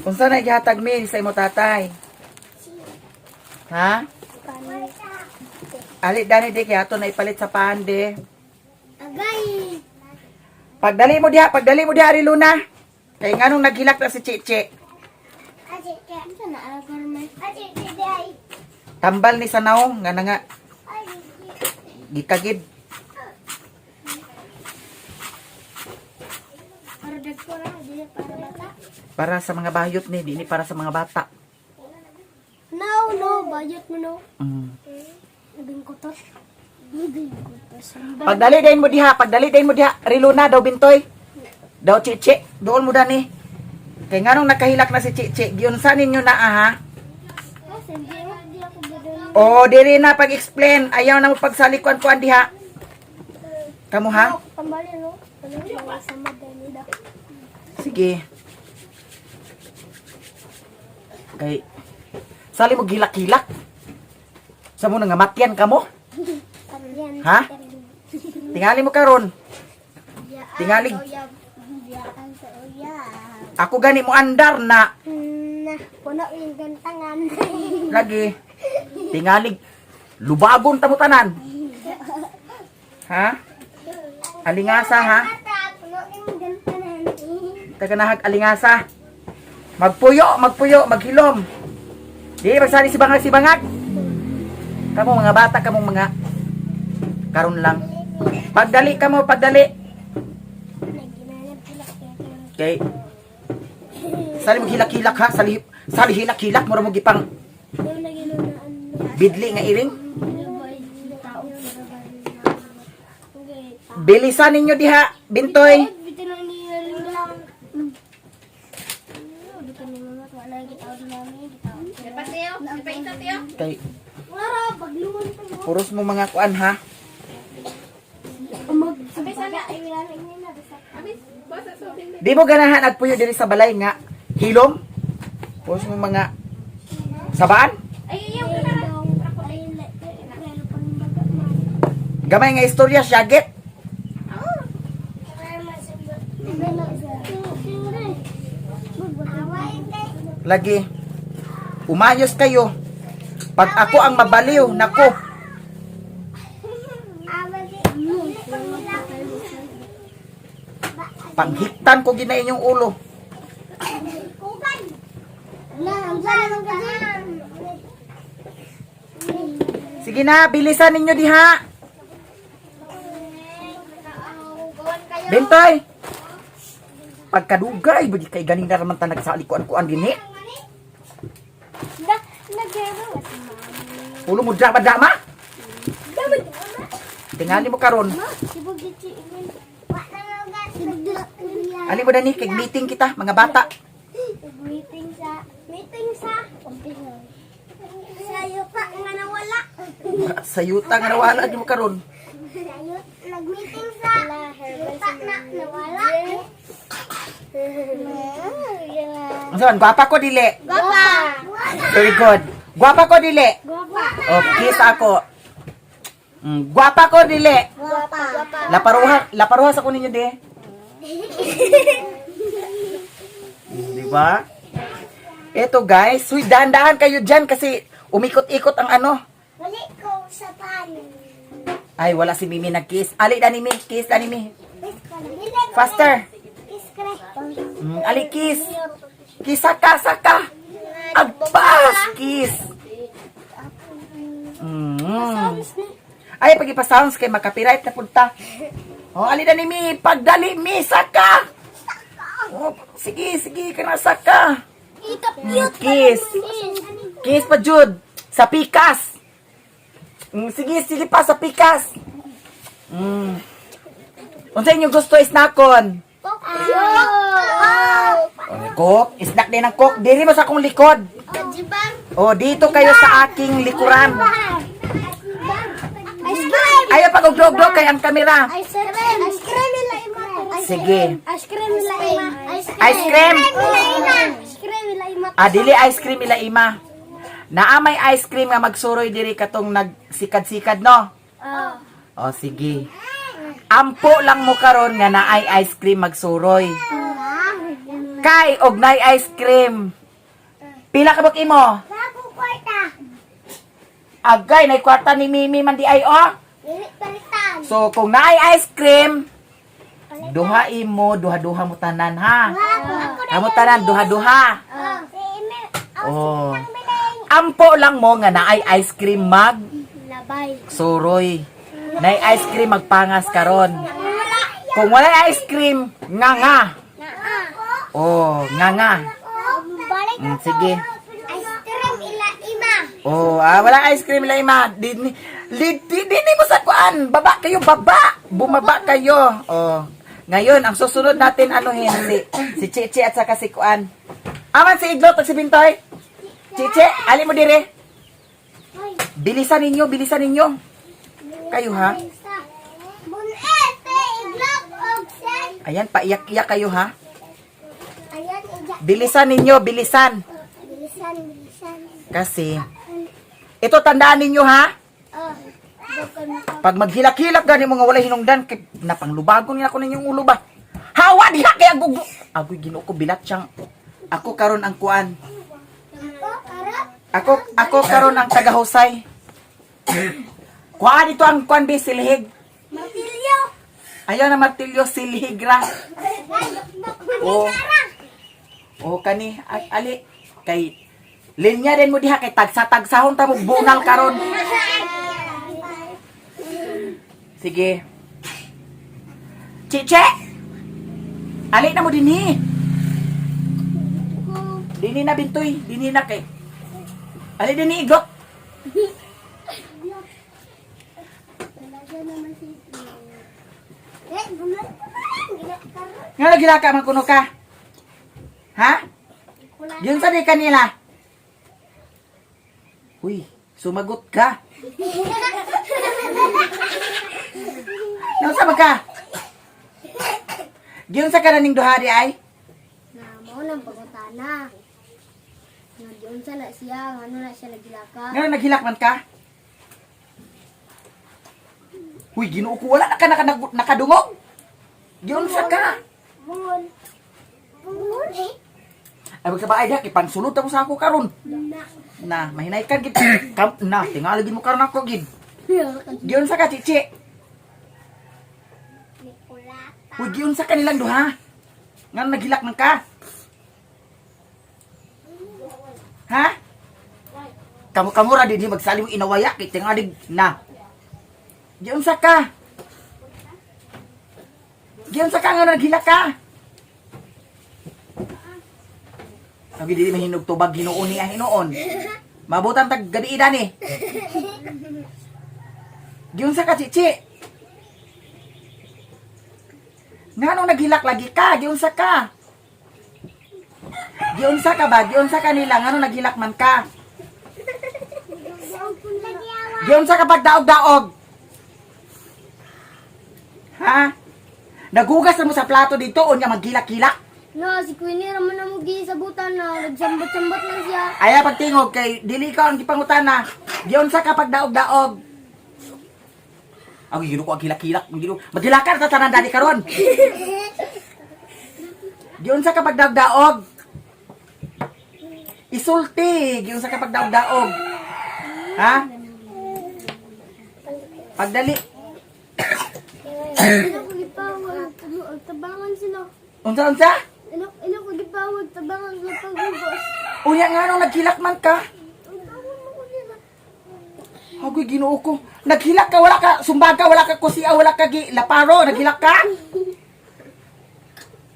Unsa na gihatag mi sa imo tatay? Ha? Ali dani di kay ato na ipalit sa pande. Agay! Pagdali mo diha ari Luna. Kay nganong naghilak na si Chichi. Aji, kaya na agar man. Aji, kaya Tambal ni sa naong nga na nga gikagid. Para dagko na, dili para bata. Para sa mga bayot ni, di ni para sa mga bata. No, no, bayot mo no. Naging kutot. Naging kutot. Pagdali din mo diha, pagdali din mo diha, Riluna daw bintoy. Daw Chichi, dool mo dani. Kay nganong nakahilak na si Chichi, giunsa ninyo na ah, ha? Kasi di di ako gadon. O diri na pag-explain, ayaw na mo pagsalikuan-kuan diha. Kamo ha? Pambali no. Pambali sa madani daw. Sige. Kay sali mo gilak-gilak. Sa mo nga matyan kamo? Pamilyan. Ha? Tingali mo karon. Tingali. Biyaan sa uyab. Ako gani mo andar na Na, puno yung gantangan. lagi. Tingali lubagon ta mo tanan. Ha? Alingasa ha? Puno yung gantangan. Taganahag alingasa. Magpuyo, magpuyo, maghilom. Di magsali si bangag si bangag. Kamo mga bata, kamo mga karon lang. Pagdali kamo, pagdali. Okay. Sali mo hilak-hilak ha, sali sali hilak-hilak mura mo gipang bidli nga iring. Bilisan ninyo diha, Bintoy. Kay puros mo mga kuan ha. Di mo ganahan agpuyo diri sa balay nga hilom. Puros mo mga sabaan. Gamay nga istorya syagit. Lagi. Umayos kayo. Pag ako ang mabaliw, nako. Panghiktan ko gina inyong ulo. Sige na, bilisan ninyo diha. Bentoy. Pagkadugay, bagi kay ganing na raman ta nagsali kuan-kuan dinhi. Ulo mo drama-drama. Tingali mo karon. Ali mo dani kay meeting kita mga bata. Meeting sa yuta nga nawala. Sa yuta nga nawala di mo karon. Nag-meeting sa yuta na nawala. Unsa man gwapa ko dili. Gwapa. Very good. Gwapa ko dili. Gwapa. O kiss ako. Gwapa ko dili. Gwapa. Laparuha, laparuha sa kunin ninyo de. Di ba? Eto guys, huy dahan-dahan kayo dyan kasi umikot-ikot ang ano. Wali ko sa pan. Ay, wala si Mimi nag-kiss. Ali, dani mi, kiss, dani mi. Faster. Kiss ka. Ali, kiss. Kiss, saka, saka. Agpas, kiss. Ay, pag ipa-sounds kay makapiright na punta. Oh, ali dani mi, pagdali mi, saka. Oh, sige, sige, kana saka. Kiss. Kiss pa, Jude. Sa pikas. Sige, sige pa, sa pikas. Unsa inyong gusto isnakon? Oh, coke. Snack din ang coke. Diri mo sa akong likod. Oh, dito kayo sa aking likuran. Ice cream! Ayaw pag ugdog kay ang kamera. Ice cream! Ice cream ila ima. Sige. Ice cream ila ima. Ice cream. Ila ima. Ice cream ila ima. Ah, dili ice cream ila ima. Naa may ice cream nga magsuroy diri katong nagsikad-sikad no. Oh. Oh, sige. Ampo lang mo karon nga naay ice cream magsuroy. Sakay og nay ice cream. Pila ka buk imo? Bago kwarta. Agay, nay kwarta ni Mimi man di ay oh. Dili palitan. So kung naay ice cream, duha imo, duha-duha mo tanan ha. Ako ako na. Amo tanan duha-duha. Oh, si Ime. Oh. Oh, si Bileng. Ampo lang mo nga naay ice cream mag Labay. suroy. Naay ice cream magpangas karon. Wala. Kung wala ice cream, nga nga. Naa. Oh, nga nga. Balik Sige. Ice cream ila ima. Oh, wala ice cream lang ma. Di mo sa kuan. Baba kayo, baba. Bumaba kayo. Oh. Ngayon, ang susunod natin anuhin si Chichi at saka si kuan. Aman si Iglot at si Bintoy. Chichi, ali mo dire. Hoy. Bilisan ninyo, bilisan ninyo. Kayo ha? Bunete, iglap og sen. Ayan, paiyak-iyak kayo ha. Ayan, ija. Bilisan ninyo, bilisan. Bilisan, bilisan. Kasi, ito tandaan ninyo ha. Oh, bukan mo. Pag maghilak-hilak gani mo nga walay hinungdan kay napanglubagon nga ako ninyong ulo ba. Hawa diha kay agug. Agoy Ginoo ko bilat siyang. Ako karon ang kuan. Ako, karot. Ako karon ang tagahusay. Kuan ito ang kuan bi silhig. Martilyo. Ayaw na martilyo silhig ra. Oh. Oh kani ali kay linya din mo diha kay tagsa-tagsahon ta mo bunal karon. Sige. Chiche! Ali na mo dinhi. Dini na bintoy, dini na kay. Ali dinhi iglot. Eh, bulan pa ba? Gila karot. Nga nagila ka man kuno ka. Ha? Yun sa di kanila. Uy, sumagot ka. Nausa ba ka? Giyon sa kananing duha di ay? Na mo nang pagutana. Nga giunsa na siya, ngano na siya nagilaka. Nga naghilak man ka? Uy, Ginoo ko wala na ka nakadungog. Giyon sa ka. Bungol. Bungol eh. Ay magsabaay diha kay pansulod ta mo sa ako karon. Na. Na, mahinay ka gid. Kam na, tingali gid mo karon ako gid. Giyon sa ka chichi. Nikulata. Uy, giyon sa kanilang duha. Nga naghilak man ka. Ha? Kamu kamu ra dinhi magsali mo inawaya kay tingali na. Giyon sa ka. Giyon sa ka nga naghilak ka. Ang dili mahinog tubag Ginoo ni ang hinuon. Mabutan tag gabi ni. Giyon sa ka chichi. Nganong naghilak lagi ka? Giunsa ka? Giunsa ka ba? Giunsa ka nila? Nganong naghilak man ka? Giunsa ka pagdaog-daog? Ha? Nagugas na mo sa plato dito o niya maghilak-hilak? No, si Queenie raman na mo gisabutan na nagsambot-sambot lang siya. Ayaw pagtingog kay dili ka ang gipangutana. Giunsa ka pagdaog-daog? Ang gino ko ang hilak-hilak, ang gino. Maghilakan ta tanan dali karon. Giunsa ka pagdaog-daog? Isulti, giunsa ka pagdaog-daog? Ha? Pagdali. Ilo ko gipawag, tabangan sila. Unsa unsa? Ilo ko gipawag, tabangan sila paghubos. Unya nga nung naghilak man ka. Agoy Ginoo ko. Naghilak ka wala ka sumbaga, wala ka kusiya, wala ka gi laparo, naghilak ka.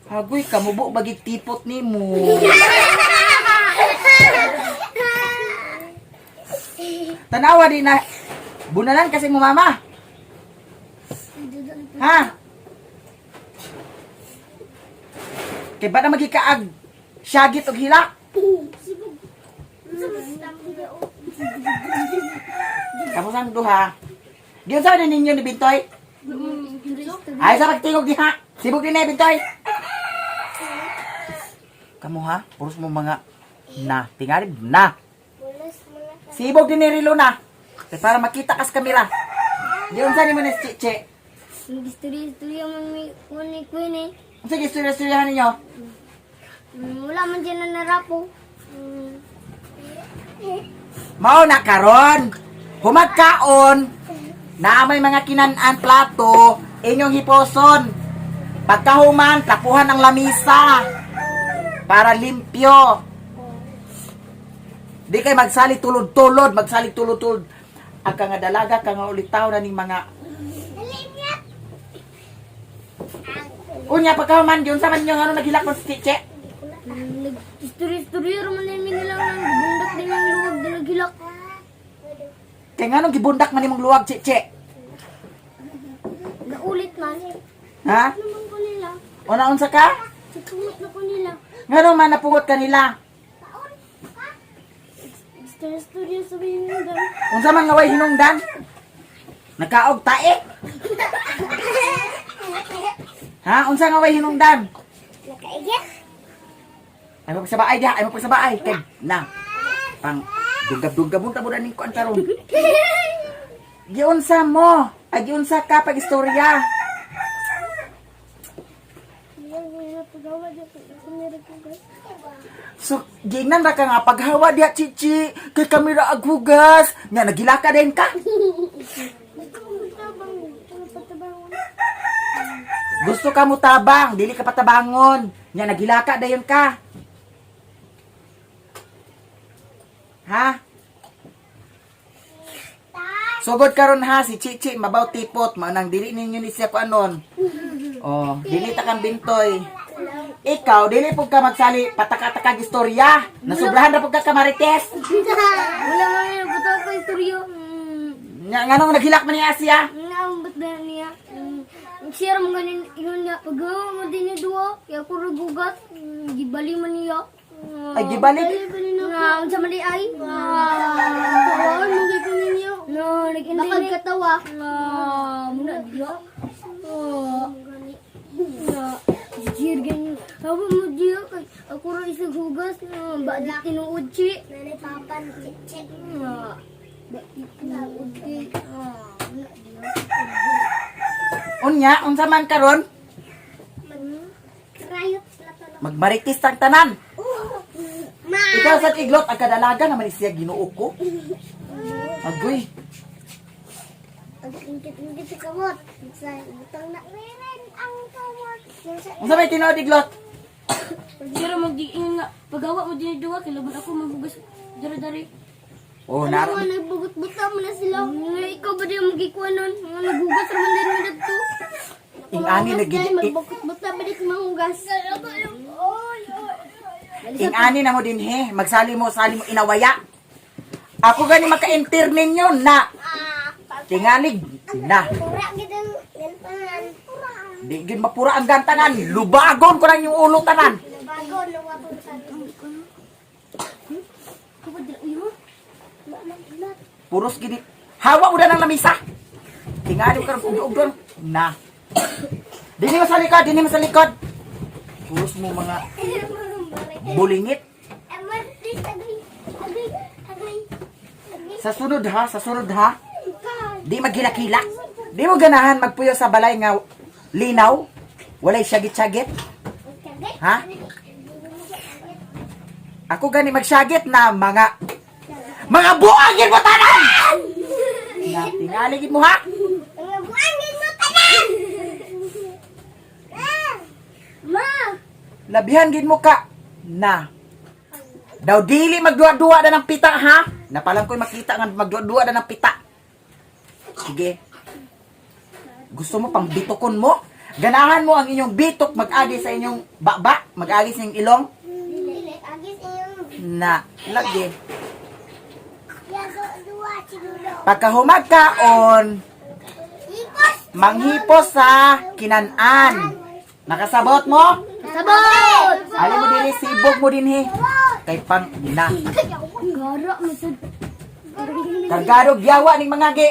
Agoy kamubo bagig tipot nimo. Tanawa di na bunalan kasi mo mama. Ha? Kay ba na magikaag syagit og hilak? Kamu sang duha. Giunsa ni ninyo ni Bintoy? Ay sa pagtingog diha. Sibog din eh, Bintoy. Kamu ha, puros mo mga na, tingali na. Sibog din ni Rilo na. Kay para makita kas kamera. Giunsa ni mo ni Chiche? Istorya-istorya man may kuan ni Queenie. Unsa gistorya-istoryahan ninyo? Wala man dyan na narapo. Mao na karon. Humagkaon, naa may mga kinan-an plato, inyong hiposon. Pagkahuman, tapuhan ang lamisa para limpyo. Di kay magsali tulod-tulod, magsali tulod-tulod. Ang ka nga dalaga, ka nga ulitaw na ning mga. Unya, pagkahuman, yun sa man yung ano, naghilak mo si Chiche. Nag-istorya-istorya raman din nila ng bundak din ang luwag din naghilak. Kaya nga nung gibundak man imong luwag, Chiche. Naulit man. Ha? Naman ko nila. Una unsa ka? Tutungot na ko nila. Ngano man napungot kanila? Istorya-istorya sabihin mo daw. Unsa man nga way hinungdan? Nakaog tae. Ha? Unsa nga way hinungdan? Nakaigit? Ay mo pagsabaay diha, ay mo pagsabaay kay na. Pang dugab-dugab mo tabo ning kuan karon. Giunsa mo? Ay giunsa ka pag istorya? So, giingnan ra ka nga paghawa diha, Chichi, kay kami ra aghugas. Nga nagilaka din ka. Gusto ka mo tabang, dili ka patabangon. Nya nagilaka dayon ka. Ha? Sugod karon ha si Chichi mabaw tipot mao nang dili ninyo ni siya kuanon. Oh, dili ta kang bintoy. Ikaw dili pud ka magsali pataka-takag istorya. Nasubrahan ra pud ka kamarites. Wala man yung buto ko istorya. Nya nganong naghilak man ni Asia? Nga ang ba't na niya? Share mo ganin yun niya. Pag mo din niya duwa, kaya ako ragugat. Gibali man niya. Ay, gibalik? Nga, ang sa mali ay. Tawaan mo kay ninyo. No, nag-intay. Bakag katawa. Nga, muna diya. Nga, jir ganyan. Hawa mo diya, kay ako ra isag hugas. Nga, ba di tinuod chi. Nanipapan, chichik. Nga, ba di tinuod chi. Nga, muna diya. Unya, unsa man karon? Krayot sila to. Magmarites tang tanan. Ma! Ikaw sa iglot ang kadalaga naman siya Ginoo ko. Agoy. Ang ingkit-ingkit sa kamot. Sa butang na rin ang kamot. Unsa may tinuod, iglot? Pero mag-iingon nga, pagawa mo din duwa, kay laban ako maghugas dara-dari. Oh, Ano nara. nga, nagbugot-buta mo na sila. Nga, ikaw ba din magikuha nun? Nga, naghugas raman din mo dito. Ing-ani nagigi- Magbugot-buta ba din mahugas? Ingani na mo din he, magsali mo, sali mo inawaya. Ako gani maka-enter ninyo na. Tingalig na. Pura gid ang gantanan. Pura. Di gid mapura ang gantanan, lubagon ko lang yung ulo tanan. Bago nawaton sa Ikaw ba din, uy ha? Wala man ilat. Puros gini. Hawa mo na ng lamisa. Tingali ka ug ugdon na. Dini mo sa likod, dini mo sa likod. Puros mo mga bulingit. Amar, please, agay. Agay, agay. Agay. Sa sunod ha, sa sunod ha. Di maghilak-hilak. Di mo ganahan magpuyo sa balay nga linaw. Walay syagit-syagit. Agay. Ha? Ako gani magsyagit na mga buangin mo tanan! Na tingaligid mo ha? Mga buangin mo tanan! Ah! Ma! Labihan gid mo ka na. Daw dili magduwa-duwa na ng pita ha? Napalang ko'y makita nga magduwa-duwa na ng pita. Sige. Gusto mo pang bitokon mo? Ganahan mo ang inyong bitok mag-agi sa inyong baba, mag-agi sa inyong ilong? Dili, agis iyong Na, lagi. yaso duwa siguro. Pagkahumag kaon, Ipos! manghipos sa kinan-an. Nakasabot mo? Sabot! Alam mo din, sibog mo din he. Kay pang na. Gara, masad. Kargado yawa ning mga gi.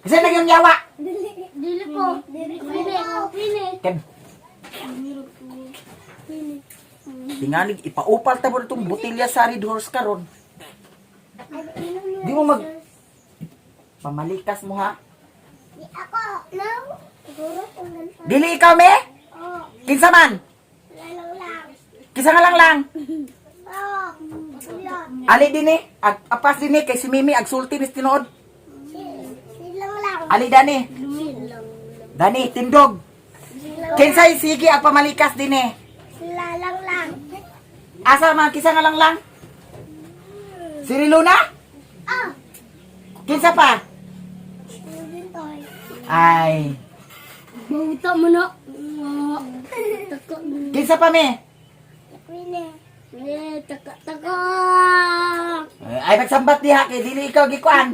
Kasi na yung yawa. Dili ko. Dili. Dili. Kay tingalig ipaupal ta mo itong botelya sa Red Horse karon. Di mo mag pamalikas mo ha. Di ako, no? Siguro kung ganito. Dili ikaw me? Oh, Kinsa man? lalo. Kisa nga lang lang. Ah, sila. Ali din eh. Ag, apas din eh. Kay si Mimi, agsulti ni tinuod. Silang lang. Ali dani. Silang. Dani, tindog. Kinsay sige ang pamalikas din eh. Sila lang lang. Asa man, kisa nga lang lang. Si Riluna? Ah! Kinsa pa? Bintoy. Ay. Mauta mo na. Taka. Kinsa pa me? Winnie. Eh, taka, taka. Ay, nagsambat diha kay dili ikaw gikuan.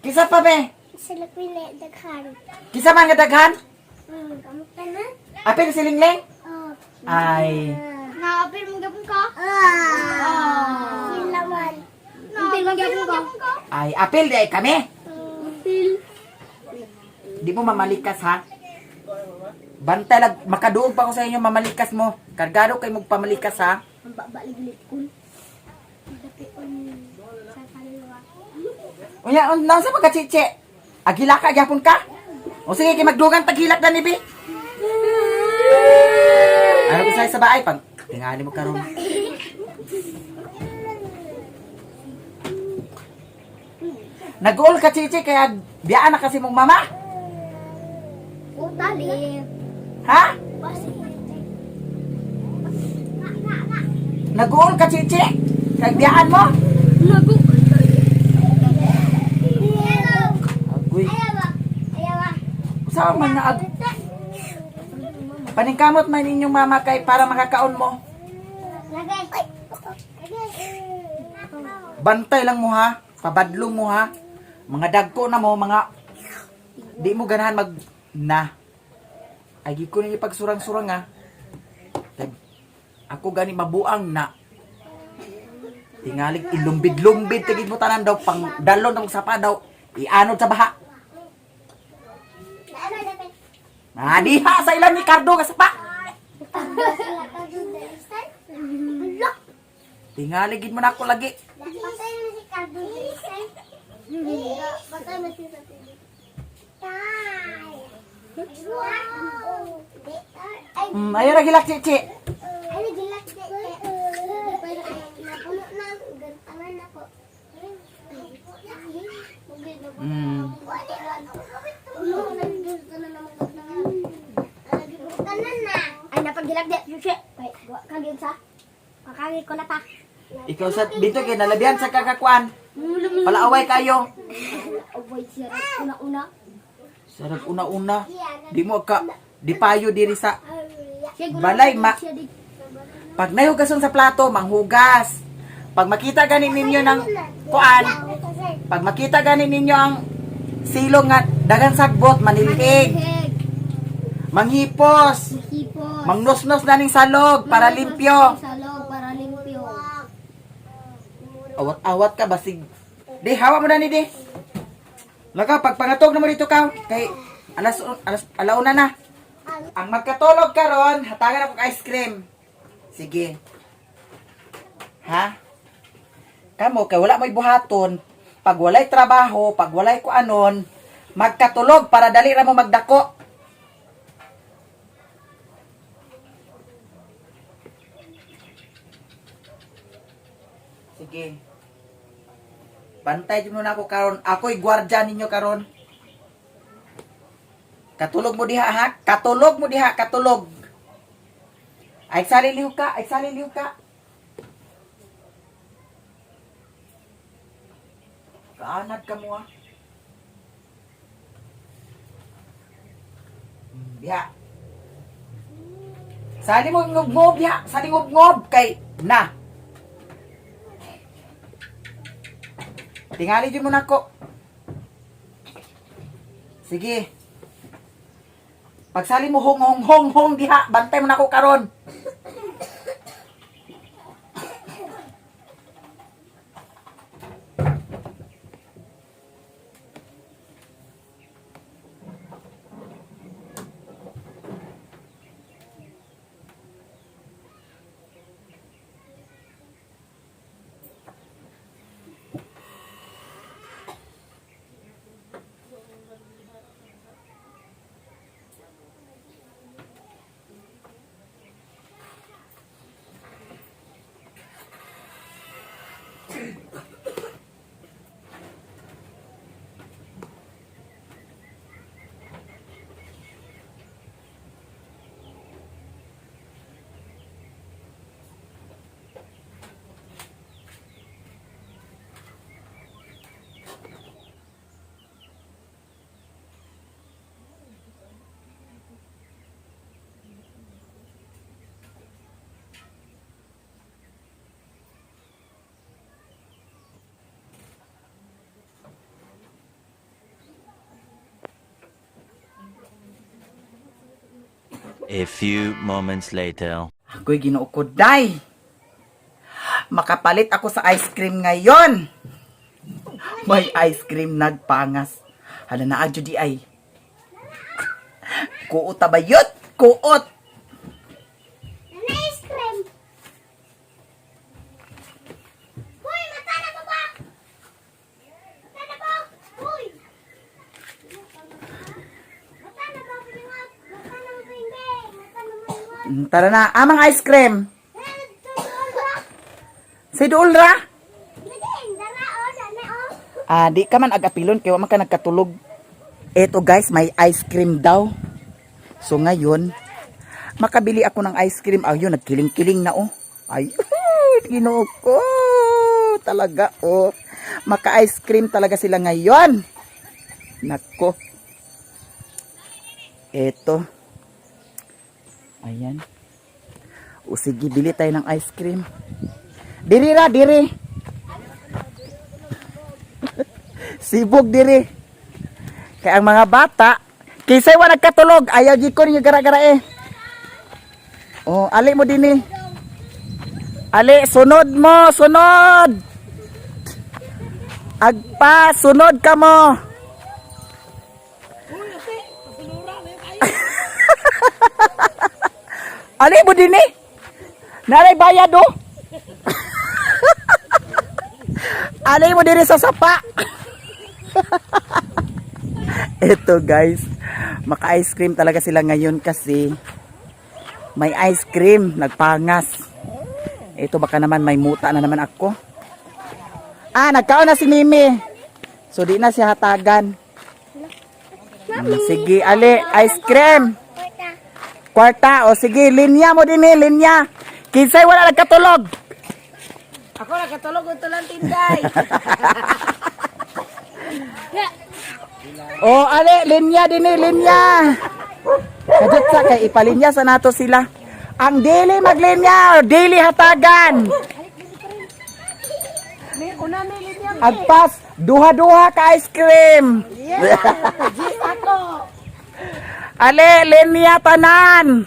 Kinsa pa me? Sila Winnie, daghan. Kinsa man nga daghan? Kamusta na? Apil si Lingling? Oh. Ay. Naapil mo gapon ka? Ah. Sila man. Apil mo gapon ka? Ay, apil di ay kami. Apil. Di mo mamalikas ha. Bantay lag makaduog pa ko sa inyo mamalikas mo. Kargado kay mong pamalikas ha. Ang babaliglit ko. Dapion sa kaliwa. Unya, nasa pagkachiche? Agila ka gyapon ka? O sige, kay magdugang taghilak na ni bi. Ano ko sa baay pag tingali mo karon. Nag-goal ka chiche kaya biyaan na kasi mong mama. Utali. Ha? Basi. Nag-goal ka chiche kaya biyaan mo. Nagu. Agoy. Ayaw. Ayaw. Usawa man na ag paningkamot man ninyong mama kay para makakaon mo. Lagay. Lagay. Bantay lang mo ha. Pabadlong mo ha. Mga dagko na mo, mga di mo ganahan mag na. Ay gi ko ninyo pagsurang-surang ha. Kay, ako gani mabuang na. Tingalig ilumbid-lumbid tigid mo tanan daw pang dalon ng sapa daw. Ianod sa baha. Ano dapat? Ah, diha sa ilan ni Cardo ka sapa. Hala. Tingalig gid mo na ako lagi. Patay mo si Cardo Dalisay. Patay mo si Cardo Tay. Wow. Ay, Ayaw ra gilak chichi. ay, nagilak di. Napuno na. Gantangan na po. Ay, napagilak di. Yushi. Ay, gawa kagin sa. Kakagin ko na ta. Ikaw sa dito kay nalabihan sa kakakuan. Palaaway kayo. Away siya. Una-una. Sarap una-una. Di mo ka di payo diri sa Siya, gulo- Balay, ma- siya di- pag nahugason sa plato, manghugas. Pag makita gani ninyo ng kuan, pag makita gani ninyo ang silong nga dagan sagbot, manilhig, Heg. manghipos, Hipos. mangnosnos na ning salog para limpyo. Salog para limpyo. Awat-awat ka basig. Di hawa mo na ni di. Laka pag pangatog na mo dito ka kay alas alas alauna na. Ang magkatulog karon, hatagan ako og ice cream. Sige. Ha? Kamo kay wala mo'y buhaton, pag walay trabaho, pag walay kuanon, magkatulog para dali ra mo magdako. Sige. Bantay mo na ako karon. Ako'y gwardya ninyo karon. Katulog mo diha ha. Katulog mo diha, katulog. Ay sali lihok ka, ay sali lihok ka. Kaanad ka mo ah. Diha. Sali mo ngobngob diha, sali ngobngob kay na. Tingali dyan mo na ko. Sige. Pagsali mo hong hong hong hong diha, bantay mo na ko karon. A few moments later. Ako'y Ginoo ko, day. Makapalit ako sa ice cream ngayon. May ice cream nagpangas. Hala na adyo di ay. Kuot tabayot, kuot. Nana ice cream. Hoy, mata na ba? Mata na ba? Hoy. Mata na ba pingat? Mata na ba hindi? Mata na ba ingat? Tara na, amang ice cream. Eh, tuloy ra. Si Dulra. Naging dara oh, dana oh. Ah, di ka man agapilon kay wa man ka nagkatulog. Eto guys, may ice cream daw. So ngayon, makabili ako ng ice cream. Ayun, nagkiling-kiling na oh. Ayun, Ginoo ko. Talaga oh. Maka-ice cream talaga sila ngayon. Nako. Eto. Ayan. O sige, bili tayo ng ice cream. Diri ra, diri. Sibog diri. Kaya ang mga bata, kisay wa nagkatulog, ayaw gid ko ninyo gara-gara eh. Oh, ali mo dinhi. Ali, sunod mo, sunod. Agpa, sunod ka mo. Ali mo dinhi. Naray bayad oh. Ali mo dinhi sa sapa. Ito guys, maka-ice cream talaga sila ngayon kasi may ice cream, nagpangas. Ito baka naman may muta na naman ako. Ah, nagkaon na si Mimi. So di na siya hatagan. Sige, ali, ice cream. Kwarta. Kwarta, o sige, linya mo din eh, linya. Kinsay wala nagkatulog. Ako nakatulog ito lang tinday. O, ale, linya din eh, linya. Kadot sa kay ipalinya sa nato sila. Ang dili maglinya, dili hatagan. Agpas, duha-duha ka ice cream. Ale, linya tanan.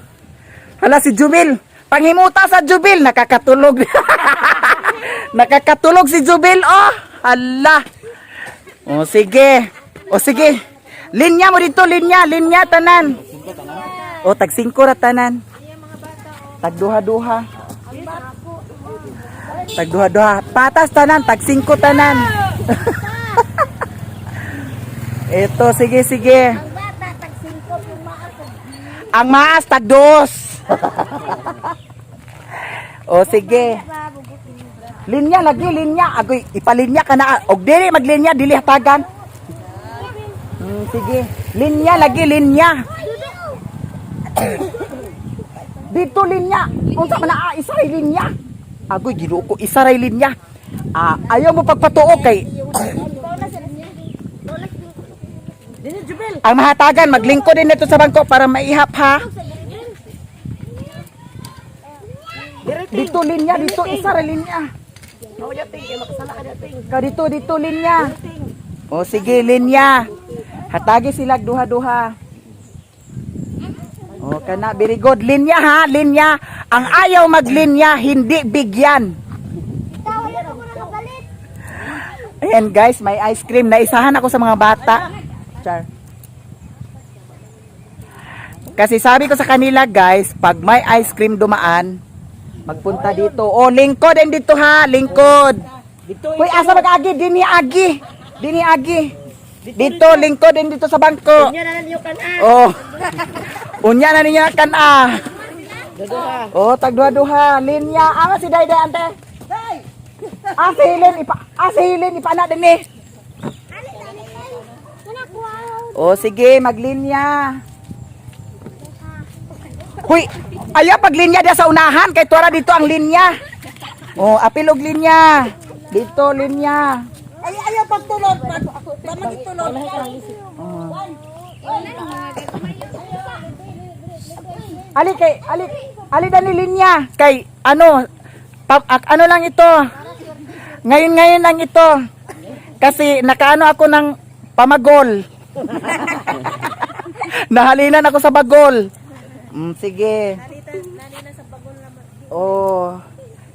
Hala si Jubil. Panghimuta sa Jubil, nakakatulog. Nakakatulog si Jubil, oh. Hala. O sige. O sige. Linya mo dito, linya, linya tanan. O tag 5 ra tanan. Tag duha-duha. Tag duha-duha. Patas tanan, tag 5 tanan. Ito, sige, sige. Ang bata tag 5 pumaako. Ang maas, tag dos. O sige. Linya lagi, linya. Agoy, ipalinya ka na. Og dili maglinya, dili hatagan. Sige. Linya lagi, linya. Dito linya. Unsa man na ah, isa ray linya. Agoy, Ginoo ko, isa ray linya. Ah, ayaw mo pagpatuo kay ang mahatagan, maglingkod din dito sa bangko para maihap ha. Dito linya, dito isa ra linya. Ka dito, dito linya. O sige, linya. Hatagi sila duha-duha. O kana, very good. Linya ha, linya. Ang ayaw maglinya, hindi bigyan. Wala ko nakabalit. Ayan guys, may ice cream. Naisahan ako sa mga bata. Char. Kasi sabi ko sa kanila guys, pag may ice cream dumaan, magpunta dito. O, lingkod din dito ha, lingkod. Uy, asa mag-agi? Dini agi. Dini agi. Dito, lingkod din dito sa bangko. Unya na ninyo kan-a. Oh. Unya na ninyo kan-a. Oh, tagduha-duha. Linya. Ama si Dayday ante. Ah, si Helen, ipa, ah, si Helen, ipana din eh. Ano dani kay? Kana kuha. Oh, sige, maglinya. Huy, ayaw paglinya diya sa unahan kay tuwara dito ang linya. Oh, apil og linya. Dito linya. Ay, ayaw pagtulog. Pamagitulog. Ali kay ali ali dani linya kay ano pa, ano lang ito. Ngayon ngayon lang ito. Kasi nakaano ako ng pamagol. Nahalinan ako sa bagol. Sige. Oh.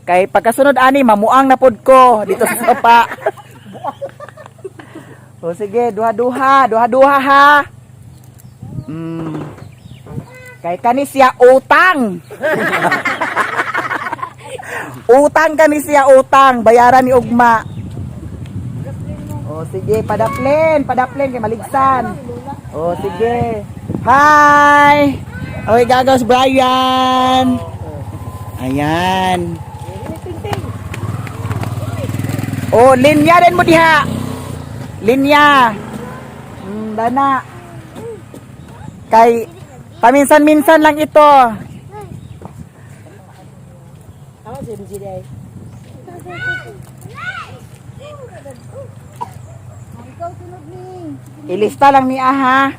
Kay pagkasunod ani mamuang na pod ko dito sa sopa. O sige, duha-duha, duha-duha ha. Kay kani siya utang. Utang kani siya utang, bayaran ni Ugma. O sige, padaplen, padaplen kay maligsan. O sige. Hi. Oy, gagaws Brian. Ayan. O, linya rin mo diha. Linya. Dana. Kay paminsan-minsan lang ito. Ilista lang ni aha.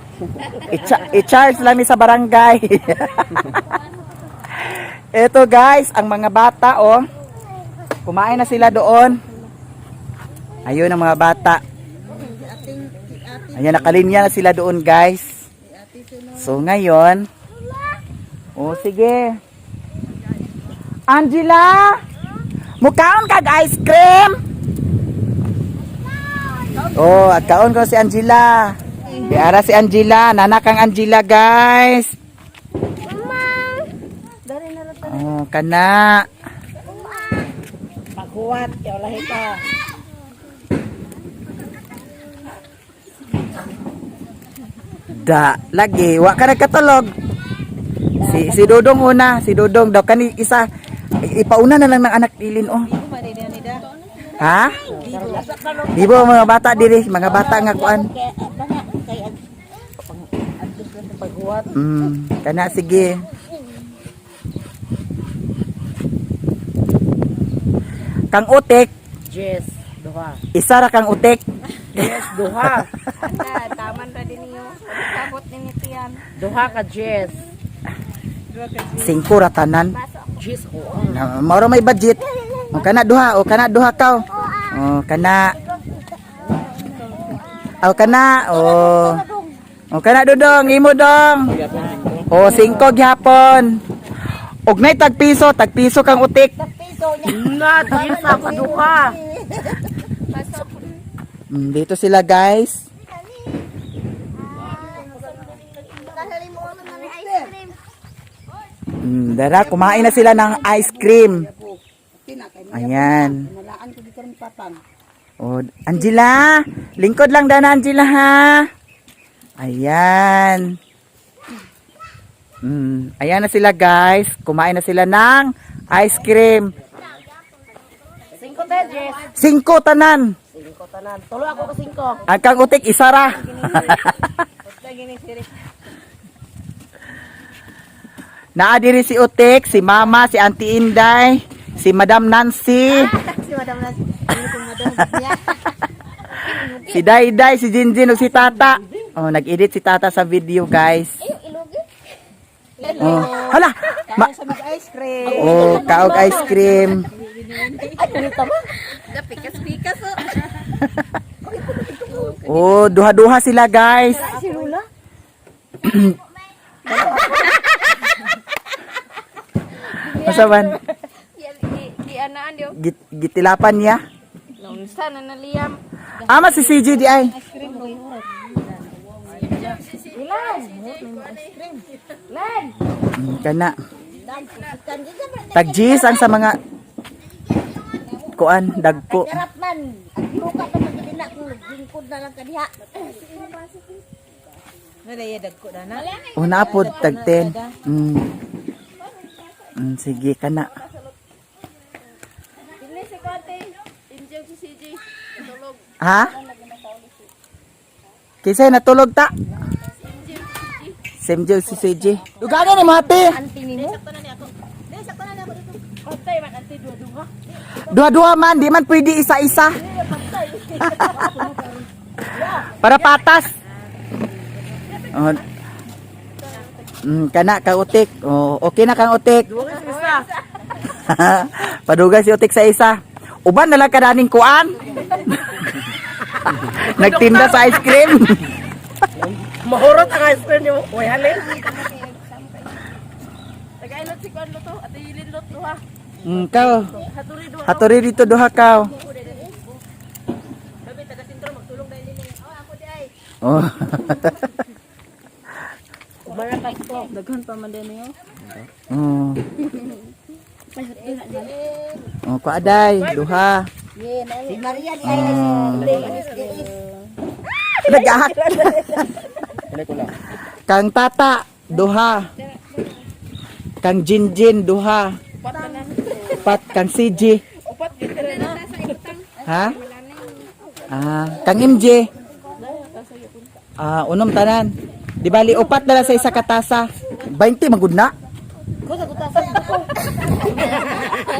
I-charge lang ni sa barangay. Ito guys, ang mga bata oh. Kumain na sila doon. Ayun ang mga bata. Ayan, nakalinya na sila doon guys. So ngayon, oh sige. Angela, mukaon kag ice cream? Oh, agkaon ko si Angela. Biara si Angela, nanak ang Angela, guys. Oh, kana. Paghuwat, kaya lahi pa. Da, lagi wa ka nagkatulog. Si si Dodong una, si Dodong daw kani isa ipauna na lang ng anak ilin oh. Ha? Di ba mga bata diri, mga bata nga kuan. Kana sige. Kang utik, Jess, duha. isa ra kang utik. Jess, duha. Taman ra din niyo. Sabot ni tiyan. Duha ka, Jess. Singko ra tanan. Jess, oo. Na, Mauro may budget. O kana duha, o kana duha kaw. O kana. O kana, o. O kana dudong, imo dong. O singko gyapon. Og nay tag piso, tag piso kang utik. Na, Jess, ako duha. Dito sila guys. Nakalimutan na ng ice cream. Dara, kumain na sila ng ice cream. Ayan. O, Angela, lingkod lang dana Angela ha. Ayan. Ayan na sila guys. Kumain na sila ng ice cream. Singko te, Jess. Singko tanan. Singko tanan. Tulo ako ka singko. Ang kang utik isara. Naa diri si Utik, si Mama, si Auntie Inday, si Madam Nancy. Si Madam Nancy. Si Dayday, si Jinjin ug si Tata. Oh, nag-edit si Tata sa video, guys. Oh, hala. Ma Ice cream. oh, kaog ice cream. Pikas-pikas oh. Oh, duha-duha sila, guys. Masa man? Di anaan diyo. Gitilapan niya. Naunsa na naliyam. Ama si CJ di ay. Kana. Tagjis ang sa mga kuan dagko. Sarap man. At luka pa magdina kung naglingkod na lang kaniha. Una pod tag 10. Sige kana. Ha? Kinsay natulog ta? Semjo si CJ. Dugangan ni mate. Dua-dua man, di man pwede isa-isa. Para patas. Oh. Kana ka utik. Oh, okay na kang utik. Padugay si utik sa isa. Uban na lang kadaning kuan. Nagtinda sa ice cream. Mahurot ang ice cream niyo. Uy, halin. Kaw. Haturi dito duha kaw. Oh. Daghan pa man din niyo. Oh. Oh, kuaday, duha. Si Maria di ay Oh. Nagahak. Kang tata, duha. Kang Jinjin, duha. Upat kang CJ. Ha? Ah, kang MJ. Ah, unom tanan. Di bali upat na lang sa isa ka tasa. 20 magud na.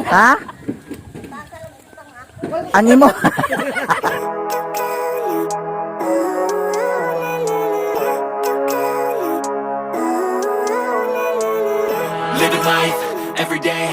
Ha? Ang imo. Living life every day,